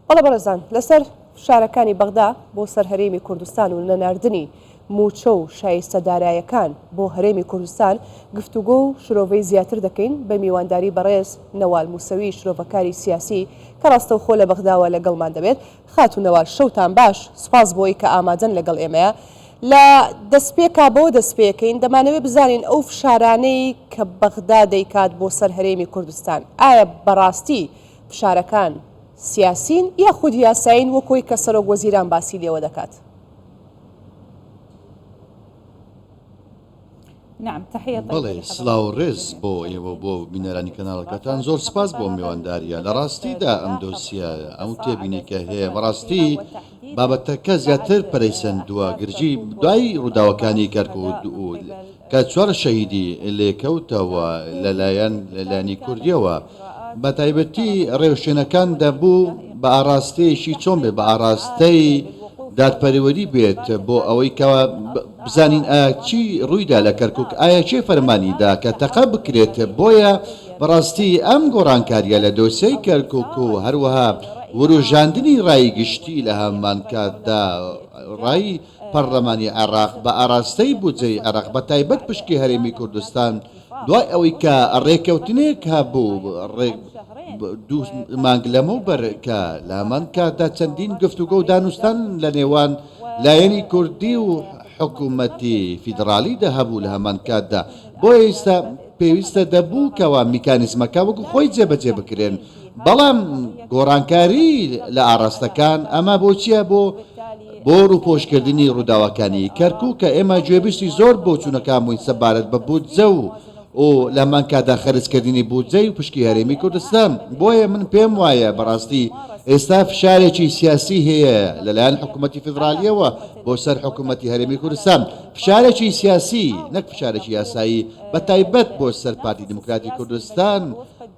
بەڵێ بەڕێزان، لەسەر فشارەکانی بەغدا بۆ سەر هەرێمی کوردستان و نەناردنی مووچە و شایستە دارایەکان بۆ هەرێمی کوردستان گفتوگۆ و شرۆڤەی زیاتر دەکەین بە میوانداری بەڕێز نەوال موسەوی شرۆڤەکاری سیاسی کە ڕاستەوخۆ لە بەغداوە لەگەڵمان دەبێت. خاتوو نەوال شەوتان باش، سوپاس بۆی کە ئامادەن لەگەڵ ئێمەیە. لە دەستپێکا بەوە دەستپێکەین دەمانەوێت بزانین ئەو فشارانەی کە بەغدا دەیکات بۆ سەر هەرێمی کوردستان ئایا بەڕاستی فشارەکان سیاسین یاخود یاسایین وەک ئەوەی کە سەرۆک وەزیران باسی لێوە دەکات؟ بەڵێ سڵاو و ڕێز بۆ ئێوە و بۆ بینەرانی کەناڵەکەتان زۆر سپاس بۆ میوانداریە لە ڕاستیدا ئەم دۆسیە ئەو تێبینی کە هەیە بەڕاستی بابەتەکە زیاتر پەرەی سەندووە گرژی دوای ڕووداوەکانی کەرکوک و کە چوار شەهیدی لێکەوتەوە لەلایەن لەلایەنی کوردیەوە بە تایبەتی ڕێوشوێنەکان دەبوو بە ئاڕاستەیەکی چۆن بێت بە ئاڕاستەی دادپەروەری بێت بۆ ئەوەی کە بزانین ئایا چی ڕوویدا لە کەرکک ئایا کێ فەرمانی دا کە تەقە بکرێت بۆیە بەڕاستی ئەم گۆڕانکاریە لە دۆسیەی کەرکک و هەروەها وروژاندنی ڕای گشتی لە هەمانکاتدا ڕای پەڕلەمانی عێراق بە ئاراستەی بودجەی عێراق بە تایبەت پشکی هەرێمی کوردستان دوای ئەوەی کە ڕێکەوتنێک هەبوو دوو مانگ لەمەوبەر کە لە هەمان کاتدا چەندین گفتوگۆ و دانوستان لە نێوان لایەنی کوردی و حکوومەتی فیدڕالیدا هەبوو لە هەمان کاتدا بۆیە ئێستا پێویستە دەبوو کەوا میکانیزمەکە وەکو خۆی جێبەجێ بکرێن بەڵام گۆڕانکاری لە ئاڕاستەکان ئەمە بۆ چییە بۆ بۆ ڕووپۆشکردنی ڕووداوەکانی کەرکوک کە ئێمە گوێبیستی زۆر بۆچوونەکان بووین سەبارەت بە بودجە و و لە هەمان کاتدا خەرجکردنی بودجەی و پشکی هەرێمی کوردستان بۆیە من پێم وایە بەڕاستی ئێستا فشارێکی سیاسی هەیە لەلایەن حکوومەتی فیدرالیەوە بۆ سەر حکوومەتی هەرێمی کوردستان فشارێکی سیاسی نەک فشارێکی یاسایی بە تایبەت بۆ سەر پارتی دیموکراتی کوردستان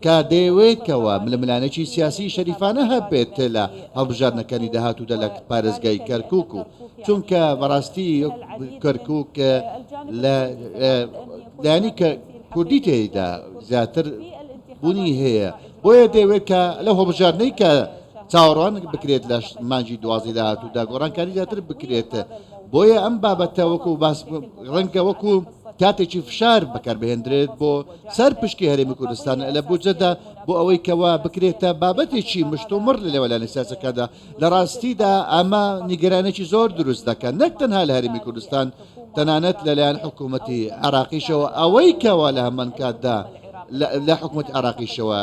کە دەیەوێت کەوا ململانێکی سیاسی شەریفانە هەبێت لە هەڵبژاردنەکانی داهاتوودا لە پارێزگای کەرکوک و چونکە بەڕاستی کەرکوک لە لایەنی کە کوردی تێیدا زیاتر بوونی هەیە بۆیە دەیەوێت کە لەو هەڵبژاردنەی کە چاوەڕوان بکرێت لە مانگی دوازدەی داهاتوودا گۆڕانکاری زیاتر بکرێت بۆیە ئەم بابەتە وەکو باس ڕەنگە وەکو کاتێکی فشار بەکاربهێندرێت بۆ سەر پشکی هەرێمی کوردستان لە بودجەدا بۆ ئەوەی کەوا بکرێتە بابەتێکی مشتومڕ لە لێوەلانی سیاسەکاندا لە ڕاستیدا ئەمە نیگەرانێکی زۆر دروست دەکات نەک تەنها لە هەرێمی کوردستان تەنانەت لەلایەن حکوومەتی عراقیشەوە ئەوەی کەوا لە هەمان کاتدا لە حکوومەتی عراقیشەوە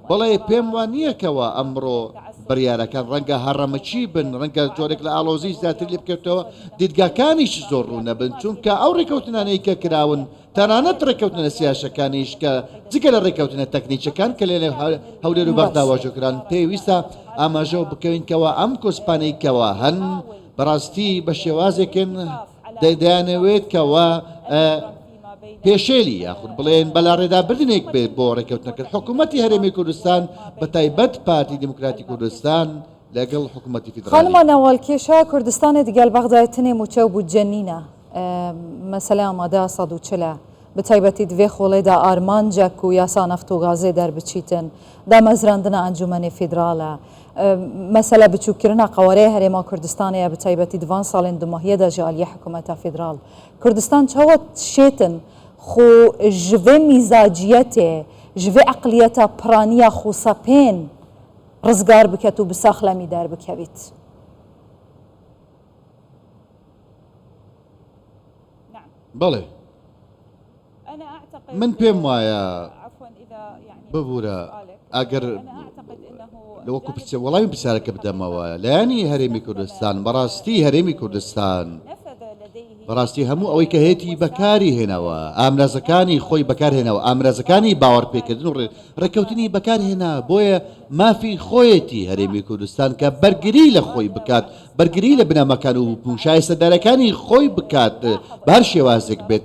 بەڵێ پێم وان نییە کەوا ئەمڕۆ بڕیارەکان ڕەنگە هەڕەمەکی بن ڕەنگە جۆرێک لە ئاڵۆزی زیاتر لێ بکەوێتەوە دیدگاکانیش زۆر ڕوون نەبن چونکە ئەو ڕێکەوتنانەی کە کراون تەنانەت ڕێککەوتنە سیاسەکانیش کە جگە لە ڕێککەوتنە تەکنیکەکان کە لە هەولێر و بەغدا باش. واژۆ کران پێویستە ئاماژەوە بکەوین کەوا ئەم کۆسپانەی کەوا هەن بەڕاستی بە شێوازێکن دەیانەوێت کەوا پێشێلی یاخود بڵێن بەلاڕێدابردنێک بێت بۆ ڕێککەوتنەکە حکوومەتی هەرێمی کوردستان بە تایبەت پارتی دیموکراتی کوردستان لەگەڵ حکوومەتی فیدراڵی. خانما نەوال کێشە کوردستانێ دگەل بەغداێ تنێ موچە و بودجە نینە مەسەلە ئامادە 140 ە بتایبەتی دڤێ خۆڵێدا ئارمانجە کو یاسا نەفت و گازێ دەربچیتن دامەزراندنا ئەنجومەنێ فیدرالە مەسەلە بچووککرنا قەوارەێ هەرێما کوردستانێە بتایبەتی دڤان ساڵێن دوماهیەدا ژ ئالیە حکوومەتا فیدرال کوردستان چاوە شێتن خو ژ ڤێ میزاجیەتێ ژ ڤێ عەقلیەتا پرانیا خوسەپێن ڕزگار بکەت و بساخلەمی دەربکەویت. بەڵێ من پێم وایە ببورە ئەگەر وەکو وەڵامی پرسیارەکە بدەمەوە لایەنی هەرێمی کوردستان بەڕاستی هەرێمی کوردستان بەڕاستی هەموو ئەوەی کە هەیەتی بەکاری هێناوە ئامرازەکانی خۆی بەکارهێناوە ئامرازەکانی باوەڕپێکردن و ڕێککەوتنی بەکارهێنا بۆیە مافی خۆیەتی هەرێمی کوردستان کە بەرگری لە خۆی بکات بەرگری لە بنەماکان و شایستەدارەکانی خۆی بکات بە هەر شێوازێک بێت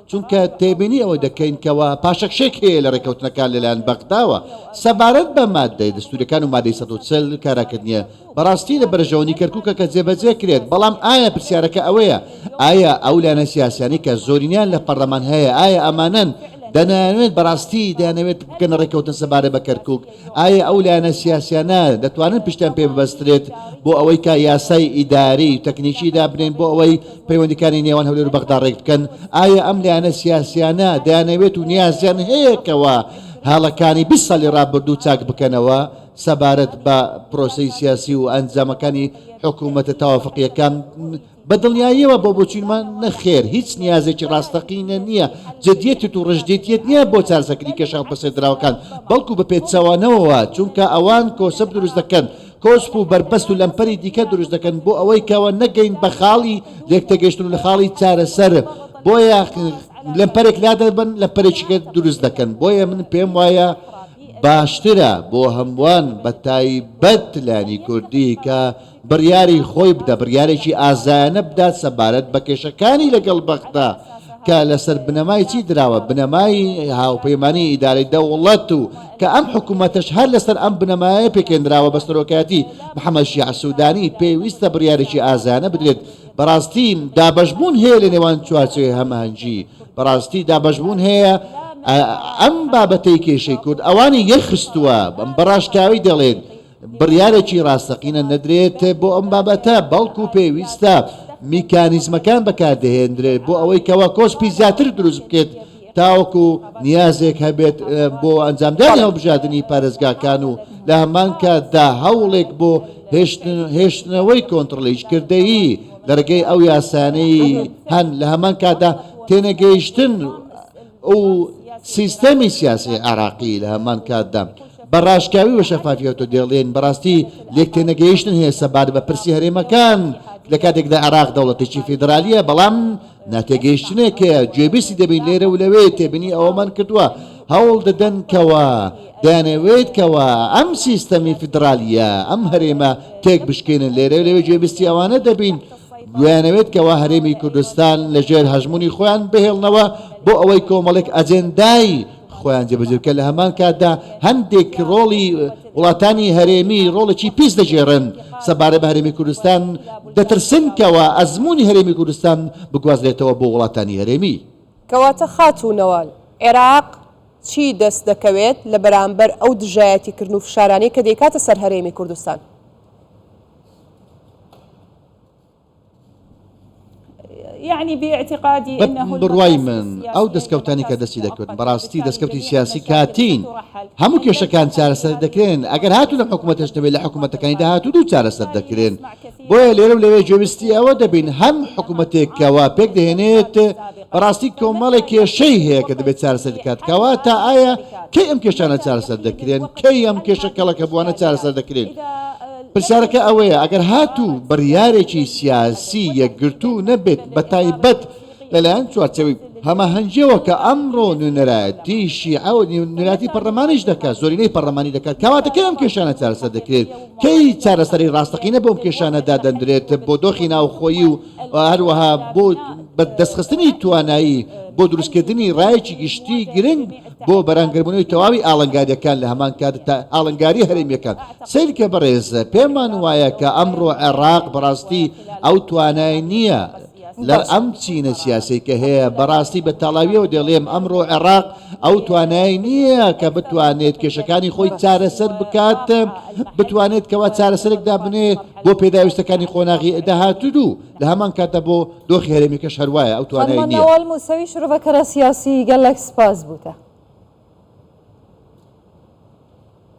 چونکە تێبینی ئەوە دەکەین کەوا پاشەکشێک هەیە لە ڕێککەوتنەکان لەلایەن بەغداوە سەبارەت بە مادەی دەستوورەکان و مادەی 140 کاراکردنیە بەڕاستی لە بەرژەوەندی کەرکوکە کە جێبەجێ کرێت، بەڵام ئایا پرسیارەکە ئەوەیە ئایا ئەو لایەنە سیاسیانەی کە زۆرینەیان لە پەرلەمان هەیە ئایا ئەمانەن؟ دەنایانەوێت بەڕاستی دەیانەوێت بکەنە ڕێککەوتن سەبارەت بە کەرکوک؟ ئایا ئەو لایەنە سیاسیانە دەتوانن پشتیان پێ ببەسترێت بۆ ئەوەی کە یاسای ئیداری و تەکنیکی دابنێن بۆ ئەوەی پەیوەندیکانی نێوان هەولێر و بەغدا ڕێک بکەن؟ ئایا ئەم لایەنە سیاسیانە دەیانەوێت و نیازیان هەیە کەوا هەڵەکانی 20 ساڵی ڕابردوو چاک بکەنەوە سەبارەت بە پرۆسەی سیاسی و ئەنجامەکانی حکوومەتە تەوافقییەکان؟ بە دڵنیاییەوە بۆ بۆچوونمان نەخێر، هیچ نیازێکی ڕاستەقینە نییە، جدیەتت و ڕژدیتیەت نییە بۆ چارەسەرکردنی کێشە هەڵپەسێردراوەکان، بەڵکو بە پێچەوانەوە، چونکە ئەوان کۆسپ دروست دەکەن، کۆسپ و بەربەست و لەمپەری دیکە دروست دەکەن بۆ ئەوەی کەوا نەگەین بە خاڵی لێکتێگەیشتن و لە خاڵی چارەسەر، بۆیە لەمپەرێک لادەبەن لەمپەرێکی کە دروست دەکەن، بۆیە من پێم وایە باشترە بۆ هەمووان بە تایبەت لایەنی کوردی کە بڕیاری خۆی بدا، بڕیارێکی ئازایانە بدات سەبارەت بە کێشەکانی لەگەڵ بەغدا کە لەسەر بنەمای چی دراوە، بنەمای هاوپەیمانی ئیدارەی دەوڵەت و کە ئەم حکوومەتەش هەر لەسەر ئەم بنەمایە پێکهێنراوە بە سەرۆکایەتی محەمەد شیاع سودانی، پێویستە بڕیارێکی ئازایانە بدرێت. بەڕاستی دابەشبوون هەیە لە نێوان چوارچێوەی هەماهەنگی، بەڕاستی دابەشبوون هەیە، ئەم بابەتەی کێشەی کورد ئەوانی یەکخستووە، بە ڕاشکاوی دەڵێن، بڕیارێکی ڕاستەقینە نەدرێت بۆ ئەم بابەتە، بەڵکو پێویستە میکانیزمەکان بەکاردەهێندرێت بۆ ئەوەی کەوا کۆسپی زیاتر دروست بکرێت تاوەکو نیازێک هەبێت بۆ ئەنجامدانی هەڵبژاردنی پارێزگاکان و لە هەمان کاتدا هەوڵێک بۆ هێشتنەوەی کۆنتڕڵی کردەیی لە ڕێگەی ئەو یاسانەی هەن لە هەمان کاتدا تێنەگەیشتن و سیستەمی سیاسی عێراقی لە هەمان کاتدا بە ڕاشکاوی و شەفافیەتەوە دەڵێن بەڕاستی لێکتێنەگەیشتن هەیە سەبارەت بە پرسی هەرێمەکان لە کاتێکدا عێراق دەوڵەتێکی فیدرالیە بەڵام ناتێگەیشتنێک هەیە گوێبیستی دەبین لێرە و لەوێ تێبینی ئەوەمان کردووە هەوڵ دەدەن کەوا دەیانەوێت کەوا ئەم سیستەمی فیدرالیە ئەم هەرێمە تێک بشکێنن لێرە و لەوێ گوێبیستی ئەوانە دەبین دەیانەوێت کەوا هەرێمی کوردستان لەژێر هەژموونی خۆیان بهێڵنەوە بۆ ئەوەی کۆمەڵێک ئەجێندای خۆیان جێبەجێ بکەن لە هەمان کاتدا هەندێک ڕۆڵی وڵاتانی هەرێمی ڕۆڵێکی پیس دەگێڕن سەبارەت بە هەرێمی کوردستان دەترسن کەوا ئەزموونی هەرێمی کوردستان بگوازرێتەوە بۆ وڵاتانی هەرێمی. کەواتە خاتوو نەوال، عێراق چی دەست دەکەوێت لە بەرامبەر ئەو دژایەتیکردن و فشارانەی کە دەیکاتە سەر هەرێمی کوردستان؟ بە بڕوای من ئەو دەستکەوتانەی کە دەستی دەکەوتن بەڕاستی دەستکەوتی سیاسی کاتین، هەموو کێشەکان چارەسەر دەکرێن، ئەگەر هاتوو لەم حکوومەتەش نەبێت لە حکوومەتەکانی داهاتوو چارەسەر دەکرێن، بۆیە لێرە و لەوێ گوێبیستی ئەوە دەبین هەم حکوومەتێک کەوا پێک دەهێنێت بەڕاستی کۆمەڵێک کێشەی هەیە کە دەبێت چارەسەر بکات، کەواتە ئایا کەی ئەم کێشانە چارەسەر دەکرێن، کەی ئەم کێشە کەڵەکەبووانە چارەسەر دەکرێن؟ پرسیارەکە ئەوەیە ئەگەر هاتوو بڕیارێکی سیاسی یەکگرتوو نەبێت بەتایبەت لەلایەن چوارچێوەی هەماهەنگیەوە کە ئەمڕۆ نوێنەرایەتی شیعە و نوێنەرایەتی پەرلەمانیش دەکات زۆرینەی پەرلەمانی دەکات کەواتە کەی ئەم کێشانە چارەسەر دەکرێت کەی چارەسەری ڕاستەقینە بۆ ئەم کێشانە دادەندرێت بۆ دۆخی ناوخۆیی و هەروەها بۆ بەدەستخستنی توانایی بۆ دروستکردنی ڕایەکی گشتی گرنگ بۆ بەرەنگربوونەوەی تەواوی ئاڵنگارییەکان لە هەمان کاتدا ئاڵنگارییە هەرێمییەکان. سەیرکە بەڕێز، پێمان وایە کە ئەمڕۆ عێراق بەڕاستی ئەو توانای نییە لە ئەم چینە سیاسەی کە هەیە، بەڕاستی بە تاڵاوییەوە دەڵێم ئەمڕۆ عێراق ئەو توانای نییە کە بتوانێت کێشەکانی خۆی چارەسەر بکات، بتوانێت کەوا چارەسەرێک دابنێ بۆ پێداویستەکانی قۆناغی داهاتوو. لە هەمان کاتدا بۆ دۆخی هەرێمیەکەش هەروایە ئەو توانای خانمە نییە. نەوال موسەوی شرۆڤەکەرە سیاسی گەلەک سپاس بوتە.